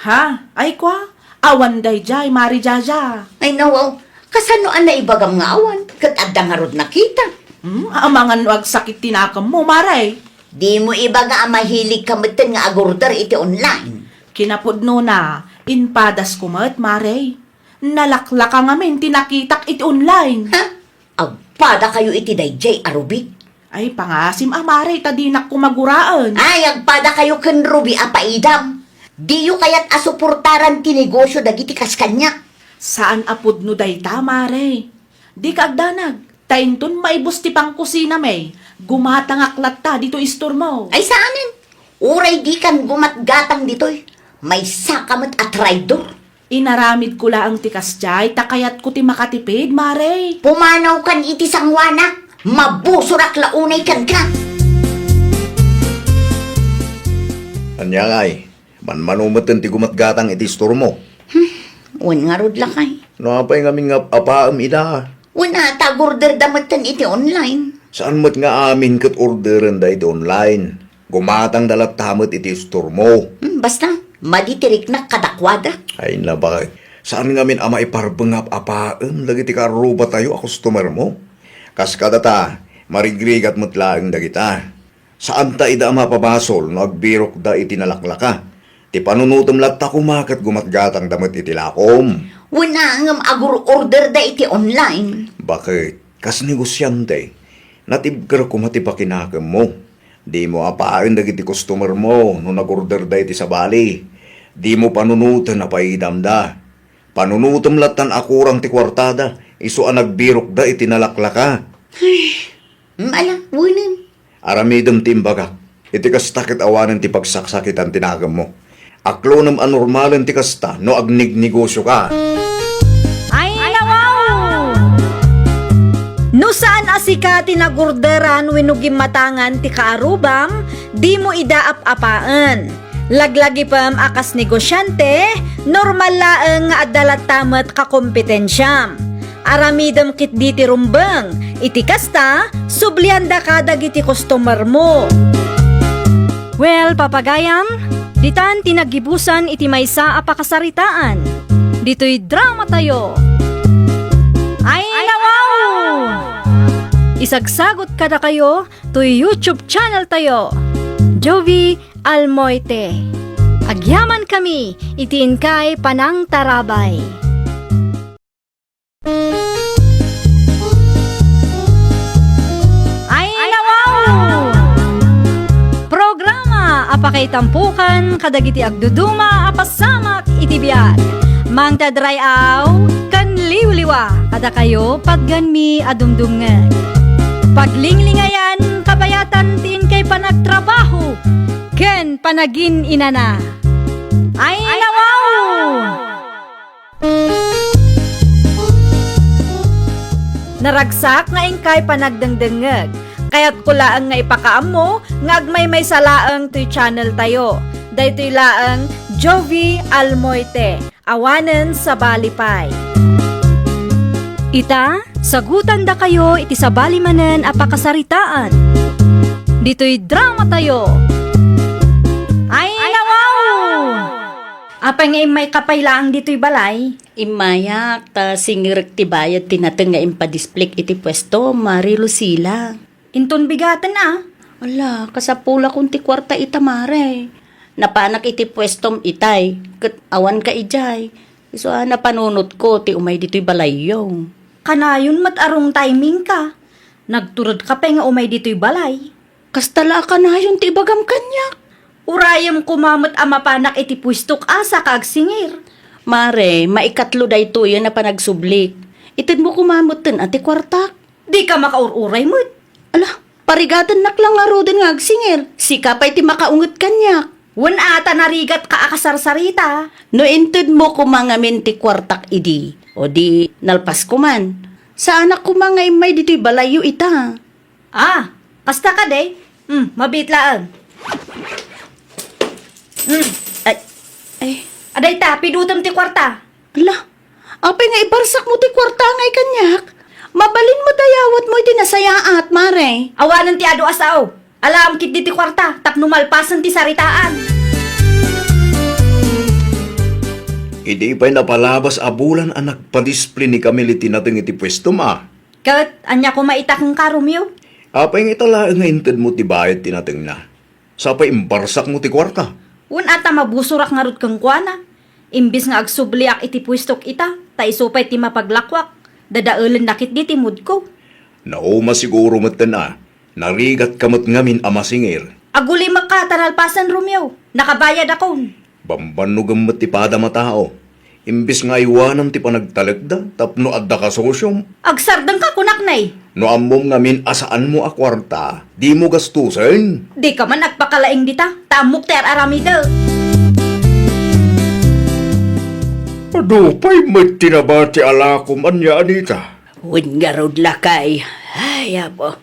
Ha? Ay, kua? Awan daydiay, Mari Jaja. Ay, nawaw. Kasano a naibagam nga awan? Ket adda ngarud nakita. Hmm? Amangan no agsakit ti nakemmo, Mare. Dimo ibaga a mahiligka metten nga agorder iti online. Kinapudnona, impadasko met, Mare. Nalaklaka ngamin ti nakitak iti online. Ha? Agpadakayo iti daydiay a rubi? Ay, pangasim a, Mare, ta dinak koma guraen. Ay, agpadakayo ken rubi a paidam. Diyo kayat a suportaran ti negosio dagiti kas kaniak. Saan a pudno dayta, Mare. Dika agdanag, ta inton maibus ti pangkusinami, gumatangak latta ditoy istormo. Ay, saanen. Uray dikan gumatgatang ditoy, maysaka met a traidor. Inaramidko laeng ti kasdiay ta kayatko ti makatipid, Mare. Pumanawkan iti sangoanak, mabusorak la unay kenka. Ania ngay, manmano metten ti gumatgatang iti istormo? Hmm, wen ngarud lakay. No apay ngamin nga apaem ida? Wen a, ta agorderda metten iti online. Saan met nga amin ket orderenda iti online? Gumatangda latta met iti istormo. Hmm, basta, madi ti riknak kadakuada. Ay, nabag. Saan ngamin a maiparbeng nga apaem dagiti kaarrubatayo a customer mo? Kas kadata, marigrigat met laeng dagita. Saanta ida a mapabasol no agbirokda iti nalaklaka. Ti panunotem latta koma ket gumatgatangda met iti lakom. Wen a, ngem agur-orderda iti online. Baket, kas negosiante, natibker koma ti pakinakemmo. Dimo apaen dagiti customer mo no nagorderda iti sabali. Dimo panunoten a paidamda. Panunotem lattan a kurang ti kuartada, isu a nagbirokda iti nalaklaka. Ay, ala, wenen. Aramidem ti imbagak. Iti kasta ket awanen ti pagsaksakitan ti nakemmo. Aklonem a normalen ti kasta no agnegnegosioka. Ay, nawaw! No saan a sika ti nagorderan wenno gimmatangan ti kaarubam, dimo ida ap-apaen. Laglagipem a kas negosiante, normal laeng nga adda latta met kakompetensiam. Aramidem ketdi ti rumbeng. Iti kasta, subliandaka dagiti customer mo. Well, papagayam, ditan ti naggibusan iti maysa a pakasaritaan. Ditoy drama tayo. Ay, nawaw! Isagsagot kadakayo toy YouTube channel tayo, Jovi Almoite. Agyaman kami iti inkay panangtarabay. Ay, nawaw! Programa a pakaitampukan kadagiti agduduma a pasamak iti biag. Mangtadray-aw ken liwliwa kadakayo patganmi a dumdumngeg. Paglinglingayan kabayatan ti inkay panagtrabaho ken panagin-inana. Ay, nawaw! Naragsak nga inkay panagdengdengngeg. Kayatko laeng nga ipakaammo nga agmaymaysa laeng toy channel tayo. Daytoy laeng Jovi Almoite, awanen sabali pay. Ita, sagutandakayo iti sabali manen a pakasaritaan. Ditoy drama tayo. Ay, nawaw! Apay nga immayka pay laeng ditoy balay? Immayak, ta singirek ti bayad ti nateng nga impadisplik iti puesto, Mare Lucila. Inton bigaten a? Ala, kasapulakon ti kuarta ita, Mare. Napanak iti puestom itay, ket awanka idiay. Isu a napanunotko ti umay ditoy balayyo. Kanayon met a wrong timing ka. Nagturedka pay nga umay ditoy balay. Kasta la a kanayon ti ibagam kaniak. Urayem koma met a mapanak iti puestok a saka agsingir. Mare, maikatlo daytoyen a panagsublik. Itedmo koma metten a ti kuartak. Dika makaur-uray met. Ala, parigatennak la ngaruden nga agsingir. Sika pay ti makaunget kaniak. Wen a ta narigatka a kasarsarita. No intedmo koma ngamin ti kuartak idi, o di nalpasko man. Saanak koma nga immay ditoy balayyo ita. Ah, kasta kadi? Hmm, mabiit laeng. Hmm. Ay, ay. Adayta, pidutem ti kuarta. Ala, apay nga ibarsakmo ti kuarta ngay kaniak? Mabalin met a yawatmo iti nasayaat, Mare. Awanen ti adu a sao. Alaem ketdi ti kuarta tapno malpasen ti saritaan. Idi pay napalabas a bulan a nagpadisplay ni Camille iti nateng iti puestom a. Ket ania koma ita kenka, Romeo? Apay nga ita laeng nga intedmo ti bayad ti natengna? Sa pay imbarsakmo ti kuarta? Wen a ta mabusorak ngarud kenkuana. Imbes nga agsubliak iti puestok ita, ta isu pay ti mapaglakuak, dadaelenna ketdi ti moodko. Nauma siguro metten a, narigatka met ngamin a masingir. Agulimekka ta nalpasen, Romeo. Nakabayadakon. Bambannogem met ti padam a tao. Imbes nga aywanam ti panagtalekda tapno adda kasosiom. Agsardengka, kunak, nay. No ammom ngamin a saanmo a kuarta, dimo gastusen. Dika man agpakalaing dita, ta ammok ti ar-aramidek. Adu pay met ti nabati a lakom, ania, Anita? Wen ngarud, lakay. Ay, Apo.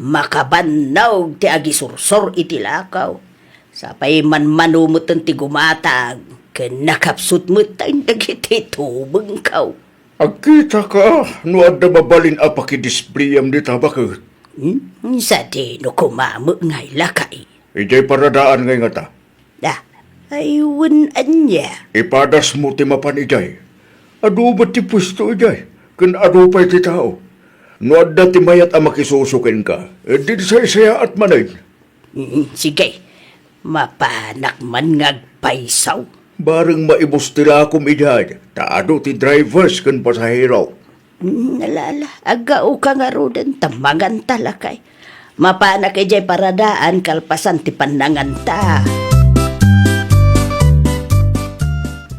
Makabannog ti agisursor iti lakaw. Sapay manmano metten ti gumatag, ken nakapsut metten dagiti tubengko. Agkitaka no adda mabalin a pakidisplayam dita, baket? Hmm? Sadino koma met ngay, lakay? Idiay paradaan ngay ngata. Ah, ay, wen ania? Ipadasmo ti mapan idiay. Adu met ti puesto idiay, ken adu pay ti tao. No adda ti mayat a makisuso kenka, idi saysayaat manen. Mm, sige. Mapanak man nga agpayso. Bareng maibus ti lakom idiay, ta adu ti drivers ken pasahero. Mm, ala, ala. Aggaoka ngaruden, ta manganta, lakay. Mapanak idiay paradaan kalpasan ti pannanganta.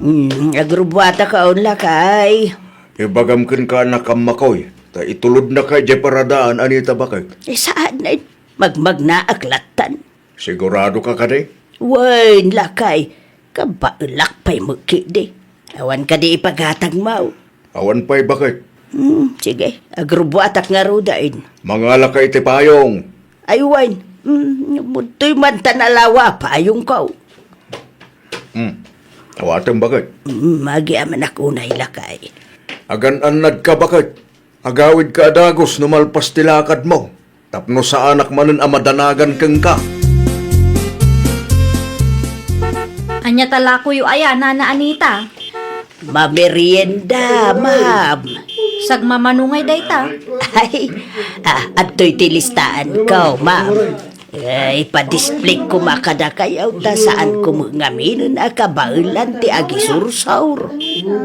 Mm, agrubbuataka on, lakay. Ibagam kenka a nakammakoy, ta itulodnaka idiay paradaan, Anita, baket. Eh, saan, eh. Magmagnaak lattan. Siguradoka kadi? Wen, lakay, kabaelak pay met ketdi. Awan kadi ipagatangmo? Awan pay, baket. Hmm, sige, agrubbuatak ngaruden. Mangalaka iti payong. Ay, wen. Hmm, budtoy man ta nalawa payongko. Hmm, awatem, baket. Hmm, agyamanak unay, lakay. Agan-annadka, baket. Agawidka a dagus no malpas ti lakadmo, tapno saanak manen a madanagan kenka. Ania ta lakoyo aya, Nana Anita? Mamerienda, ma'am. Sagmamano ngay dayta? Ay, ah, adtoy ti listaanko, ma'am. Eh, ipa-display koma kadakayo ta saanko met ngaminen a kabaelan ti agisursor.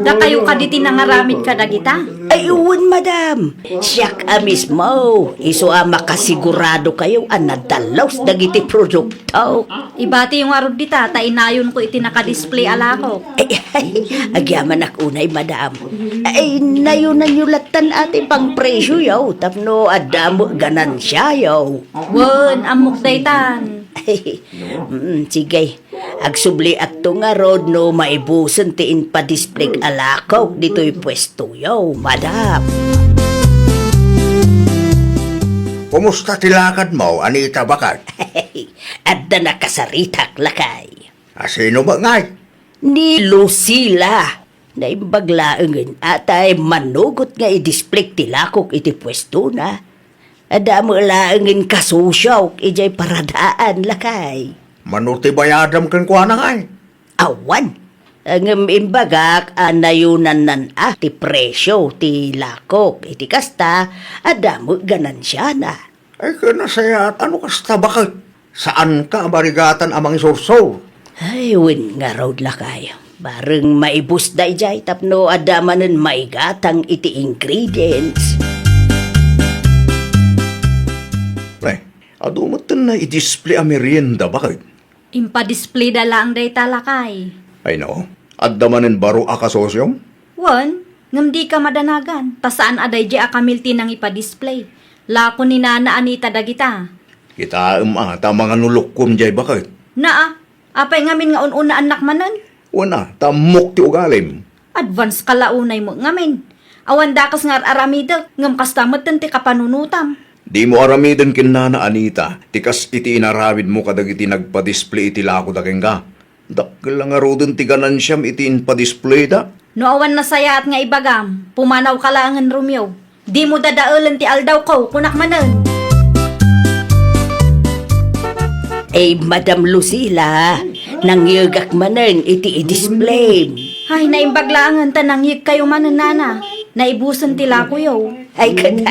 Dakayo kadi ti nangaramid kadagita? Ay, wen, madam. Siak a mismo. Isu a makasigurado kayo a nadalus dagiti produkto. Ibatiyo ngarud dita ta inayonko iti naka-display a lakok. Ay, ay, agyamanak unay, madam. Ay, nayonanyo lattan a ti pangpresioyo tapno adda met ganansiayo. Wen, ammok daytan. Mm, sige. Agsubliakto ngarud no maibusen ti impa-display a lakok ditoy puestoyo, madam. Kumusta ti lakadmo, Anita, baket? Adda nakasaritak, lakay. A, sino met ngay? Ni Lucila. Naimbag laengen a tay manugot nga i-display ti lakok iti puestona. Adda met laengen kasosiok idiay paradaan, lakay. Mano ti bayadam kenkuana ngay? Awan. Ngem imbagak a nayonanna ti presio ti lakok. Iti kasta, adda met ganansiana. Ay, ket nasayaat a no kasta, baket. Saanka a marigatan a mangisursor. Ay, wen ngarud, lakay. Bareng maibus daydiay tapno adda manen maigatang iti ingredients. Ay, adu metten a i-display a merienda, baket. Impa-displayda laeng dayta, lakay. Ay, no? Adda manen baro a kasosiom? Wen, ngem dika madanagan, ta saan a daydiay a kamil ti nangipa-display. Lako ni Nana Anita dagita. Kitaem a, ta manganulokkom diay, baket. Naa, apay ngamin nga un-unaannak manen? Wen a, ta ammok ti ugalim. Advance ka la unay met ngamin. Awan dakes nga ar-aramidek, ngem kasta metten ti kapanunotam. Dimo aramiden ken Nana Anita ti kas iti inaramidmo kadagiti nagpa-display iti lakoda kenka. Dakkel a ngaruden ti ganansiam iti impa-displayda. No awan nasayaat nga ibagam, pumanawka laengen, Romeo. Dimo dadaelen ti aldawko, kunak manen. Ay, Madam Lucila, nangyegak manen iti i-display. Ay, naimbag laengen ta nangyegkayo manen, Nana. Naibusen ti lakoyo. Ay, ket,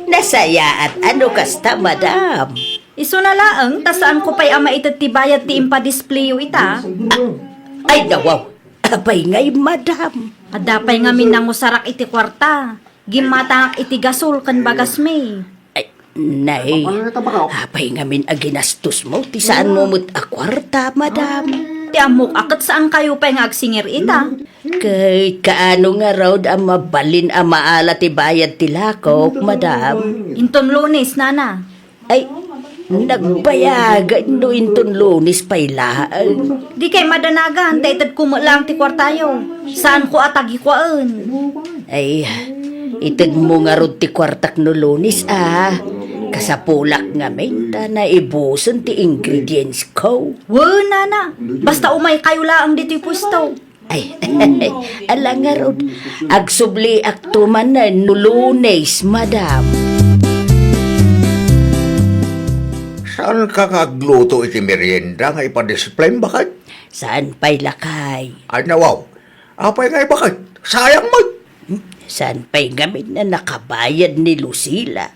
nasayaat a no kasta, madam. Isuna laeng, ta saanko pay a maited ti bayad ti impa-displayo ita. Ah, ay, nawaw. Apay ngay, madam? Adda pay ngamin nangusarak iti kuarta. Gimmatangak iti gasol ken bagasmi. Ay, nay. Apay ngamin a ginastosmo ti saanmo met a kuarta, madam? Ti ammok a ket saankayo pay nga agsingir ita. Ket kaano ngarud a mabalin a maala ti bayad ti lakok, madam? Inton Lunes, Nana. Ay, nagbayagen no inton Lunes pay laeng. Dikay madanagan ta itedko met laeng ti kuartayo. Saanko a tagikuaen. Ay, itedmo ngarud ti kuartak no Lunes, a. Kasapulak ngamin ta naibusen ti ingredientsko. Wen, Nana. Basta umaykayo laeng ditoy puesto. Ay, ala ngarud, agsubliakto manen no Lunes, madam. Saanka nga agluto iti merienda nga ipa-display, baket? Saan pay, lakay? Ay, nawaw. Apay ngay, baket? Sayang met. Saan pay ngamin a nakabayad ni Lucila?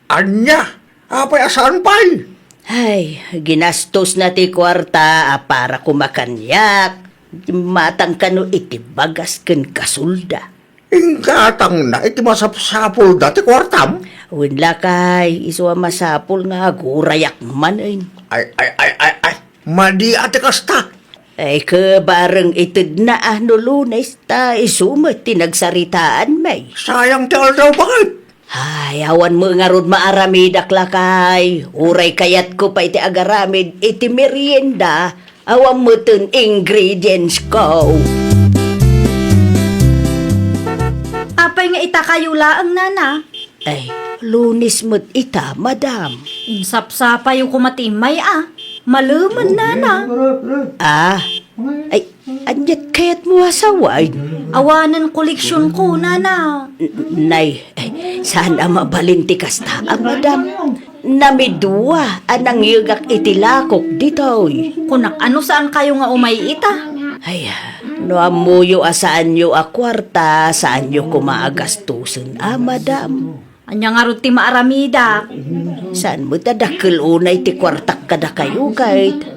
Ania? Apay a saan pay? Ay, ginastosna ti kuarta a para koma kaniak. Matang kano iti bagas ken gasolda. Inggatangna iti masapsapulda ti kuartam? Wen, lakay, isu a masapul nga agurayak manen. Ay, ay, ay, ay, ay. Madi a ti kasta. Ay, ket bareng itedna a no Lunes, ta isu met ti nagsaritaanmi. Sayang ti aldaw, baket. Ay, awan met ngarud maaramidak, lakay. Uray kayatko pay ti agaramid iti merienda, awan metten ingredientsko. Apay nga itakayo laeng, Nana? Ay, Lunes met ita, madam. Insapsapayo koma ti immay a. Malemen, Nana. Ah, ay, aniat kayatmo a sawen? Awanen koleksionko, nana. N-, nay, eh, saan a mabalin ti kasta, a madam. Namidua a nangyegak iti lakok ditoy. Kunak, ano saan kayo nga umay ita? Ay, no ammoyo a saanyo a kuarta, saanyo koma a gastusen, a madam. Ania ngarud ti maaramidak? Saan met a dakkel unay ti kuartak kadakayo, ket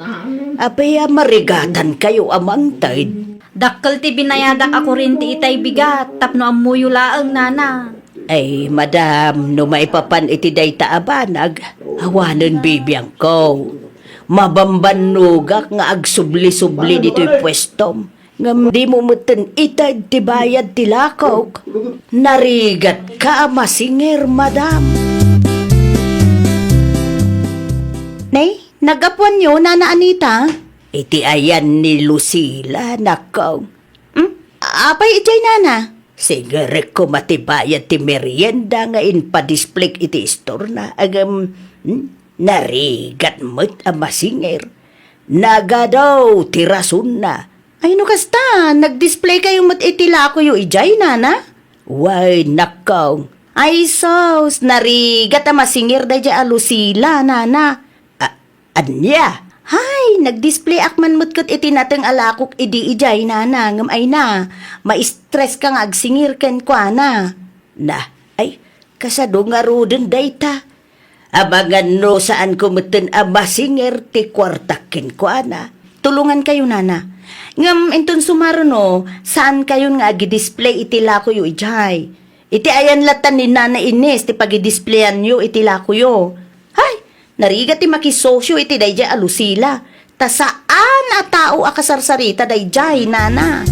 apay a marigatan kayo a mangted? Dakkel ti binayadak a kurente itay bigat tapno ammoyo laeng, nana. Ay, madam, no maipapan iti dayta a banag, awanen bibiangko. Mabambannogak nga agsubli-subli ditoy puestom. Ngem dimo metten ited ti bayad ti lakok. Narigatka a masinger, madam. Nay, naggapuanyo, Nana Anita? Iti ayan ni Lucila, nakong. Hmm? Apay idiay, Nana? Singerek koma ti bayad ti merienda nga inpadisplayk iti istorna. Ngem, hmm, narigat met a masinger. Nagadu ti rasonna. Ay, no kasta, nagdisplaykayo met iti lakoyo idiay, nana? Wen, nakong. Ay, sus, narigat a masinger daydiay a Lucila, nana. A-, ania? Hay, nagdisplayak man met ket iti nateng a lakok idi idiay, nana, ngem ay na, ma-stress ka nga agsinger kenkuana. Na, ay, kasano ngaruden dayta? Amangan no saanko metten a masinger ti kuartak kenkuana. Tulongankayo, nana. Ngem inton sumaruno, saankayon nga agidisplay iti lakoyo idiay. Iti ayan latta ni Nana Ines ti pagidisplayanyo iti lakoyo. Hay, narigat ti makisosyo iti daydiay a Lucila. Ta saan a tao a kasarsarita daydiay, nana.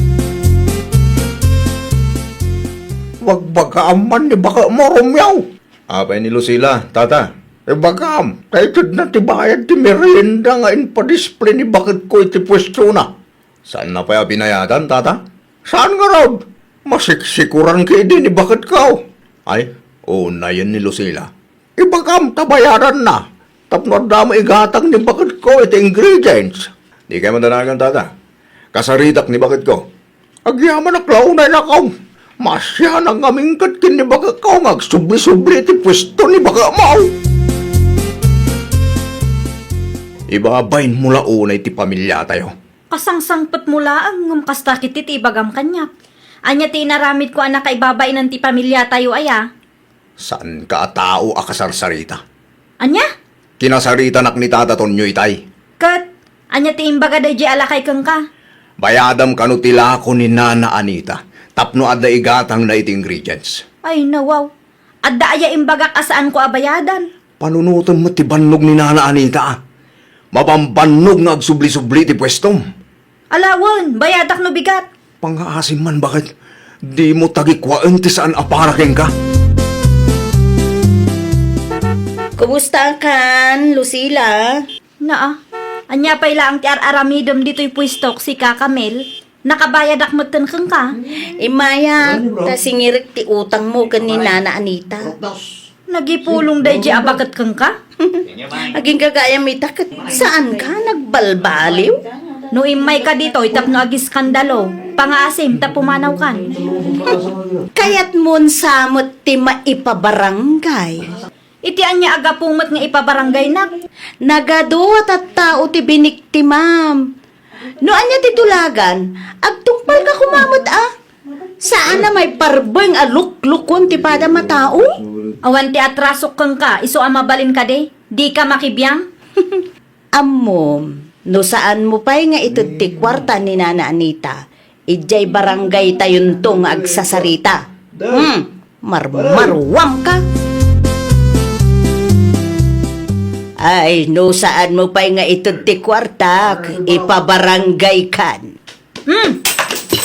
Bagbagaam man ni baketmo, Romeo. Apay ni Lucila, tata? Ibagam, ta itedna ti bayad ti merienda nga inpadisplay ni baketko iti puestona. Saanna pay a binayadan, tata? Saan ngarud? Masiksikuran ketdi ni baketko. Ay, unayen ni Lucila. Ibagam ta bayadanna, tapno adda met igatang ni baketko iti ingredients. Dikay madanagan, tata. Kasaritak ni baketko. Agyamanak la unay, nako. Maasianak ngamin ket ken ni baketko nga agsubli-subli iti puesto ni baketmo. Ibabainmo la unay ti pamiliatayo. Kasangsangpetmo laeng, ngem kasta ketdi ti ibagam kaniak. Ania ti inaramidko a nakaibabainan ti pamiliatayo aya? Saanka a tao a kasarsarita. Ania? Kinasaritanak ni Tata Tonyo itay. Ket ania ti imbaga daydiay a lakay kenka? Bayadam kano ti lako ni Nana Anita tapno adda igatangna iti ingredients. Ay, nawaw. Adda aya imbagak a saanko a bayadan? Panunotem met ti bannog ni Nana Anita, a. Mabambannog nga agsubli-subli ti puestom. Ala wen, bayadak no bigat. Pangngaasim man, baket. Dimo tagikuaen ti saan a para kenka. Kumustakan, Lucila? Naa, ania pay laeng ti ar-aramidem ditoy puestok, sika, Camel? Nakabayadak metten kenka? Immay, ta singirek ti utangmo ken ni Nana Anita. Nagipulong daydiay a baket kenka? Agingga gayam ita ket saanka nagbalbaliw? No immayka ditoy tapno agiskandalo, pangngaasim ta pumanawkan. Kayatmon sa met ti maipabarangay? Iti ania a gapu met nga ipabaranggaynak? Nagadu a tattao ti biniktimam. No ania ti tulagan, agtungpalka koma met, a. Saan a maiparbeng a luklukon ti padam a tao? Awan ti atrasok kenka, isu a mabalin kadi, dika makibiang? Ammom, no saanmo pay nga ited ti kuarta ni Nana Anita, idiay barangaytayonto nga agsasarita. Hmm, marmaruamka. Ay, no saanmo pay nga ited ti kuartak, ipabaranggaykan. Hmm.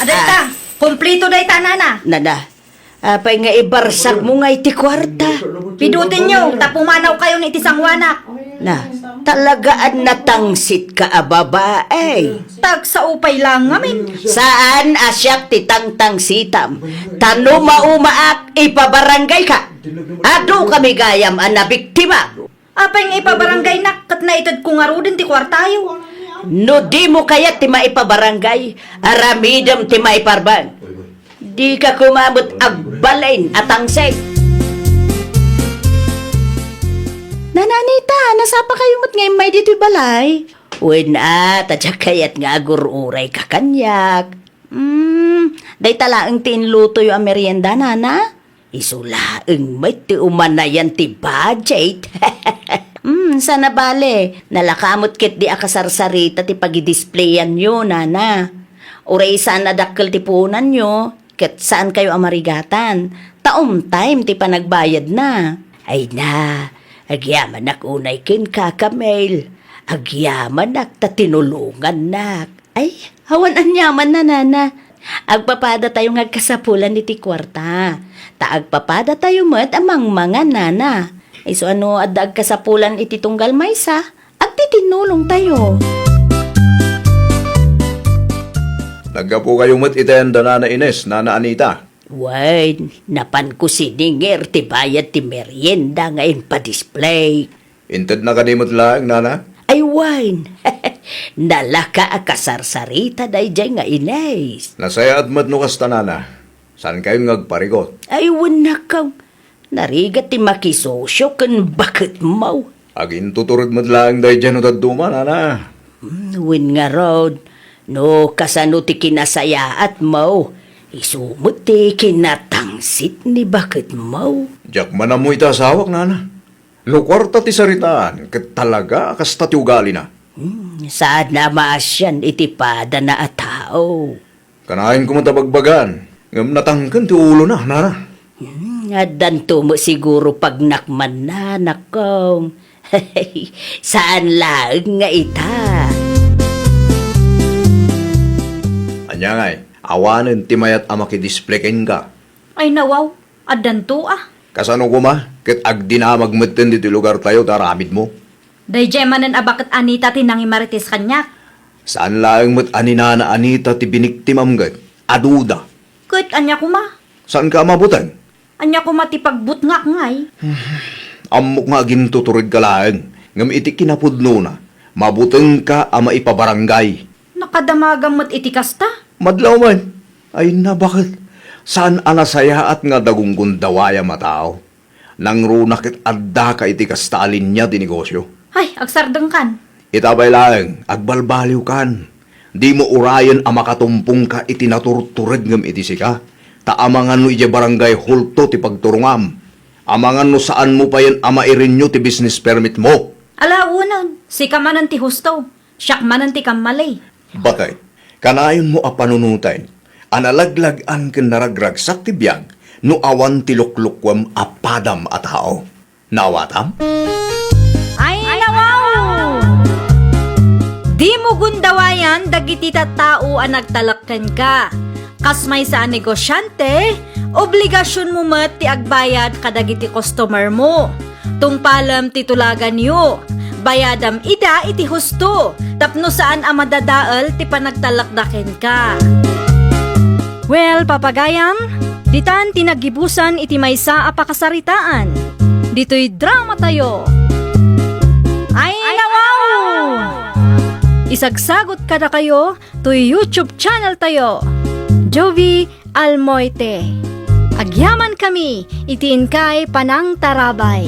Adda ita. Ah. Kumplito dayta, nana. Nana. Apay nga ibarsagmo nga iti kuarta? Pidutenyo, ta pumanawkayon iti sangoanak. Na, talaga a natangsitka a babae. Tagsao pay la ngamin. Saan a siak ti tangtangsitam. Ta no maumaak, ipabaranggayka. Adukami gayam a nabiktima. Apay nga ipabaranggaynak ket naitedko ngaruden ti kuartayo? No dimo kayat ti maipabaranggay, aramidem ti maiparbeng. Dika koma met agbalin a tangsit. Nana Anita, nasapa kayo met nga immay ditoy balay? Wen a, ta diak kayat nga agur-urayka kaniak. Hmm, dayta laeng ti inlutoyo a merienda, nana? Isu laeng met ti umanayan ti budget. Hmm, saan a bale, nalaka met ketdi a kasarsarita ti pagidisplayanyo, nana. Uray saan a dakkel ti puonanyo, ket saankayo a marigatan, ta on time ti panagbayadna. Ay na, agyamanak unay kenka, Camille. Agyamanak ta tinulongannak. Ay, awan aniamanna, nana. Agpapadatayo nga agkasapulan iti kuarta. Ta agpapadatayo met a mangmangan, nana. Isu a no adda agkasapulan iti tunggal maysa, agtitinulongtayo. Naggapukayo met iti ayan da Nana Ines, Nana Anita? Wen, napanko sininger ti bayad ti merienda nga impadisplay. Intedna kadi met laeng, nana? Ay wen, nalaka a kasarsarita daydiay nga Ines. Nasayaat met no kasta, nana. Saankayon nga agparikut? Ay wen, nakaw. Narigat ti makisosio ken baketmo. Agintutured met laeng daydiay no dadduma, nana. Hmm, wen ngarud, no kasano ti kinasayaatmo, isu met ti kinatangsit ni baketmo. Diak man ammo iti asawak, nana. No kuarta ti saritaan, ket talaga a kasta ti ugalina. Hmm, saanna a maasian iti padana a tao. Kanayon koma ta bagbagaan, ngem natangken ti ulona, nana. Hmm, addanto met siguro pagnakmanna, nakong. Saan laeng nga ita. Ania ngay, awanen ti mayat a makidisplay kenka? Ay, nawaw, addanto a. Kasano koma, ket agdinamag metten ditoy lugartayo ta aramidmo? Daydiay manen a baket Anita ti nangimarites kaniak. Saan laeng met a ni Nana Anita ti biniktimam ket aduda. Ket ania koma? Saanka a mabuteng? Ania koma ti pagbutngak ngay? Ammok nga agintuturedka laeng, ngem iti kinapudnona, mabutengka a maipabarangay. Nakadamagam met iti kasta? Madlaw man. Ay, nabaket. Saan a nasayaat nga adda gunggundawayam a tao. Nangruna ket addaka iti kasta a linia ti negosio. Ay, agsardengkan. Ita pay laeng, agbalbaliwkan. Dimo urayen a makatumpongka iti naturtured ngem iti sika. Ta amangan no idiay barangay hall two ti pagturongam. Amangan no saanmo payen a mairenew ti business permit mo. Ala, awanen, sika manen ti husto. Siak manen ti kammali. Baket, kanayonmo a panunoten a nalaglag-an ken naragragsak ti biag no awan ti luklukuem a padam a tao. Naawatam? Ay, nawaw! Dimo gundawayan dagiti tattao a nagtalek kenka. Kas maysa a negosiante, obligasionmo met ti agbayad kadagiti customer mo. Tungpalem ti tulaganyo. Bayadam ida iti husto, tapno saan a madadael ti panagtalekda kenka. Well, papagayam, ditan ti naggibusan iti maysa a pakasaritaan. Ditoy dramatayo. Ay, nawaw! Isagsagot kadakayo toy YouTube channel tayo, Jovie Almoite. Agyamankami iti inkay panangtarabay.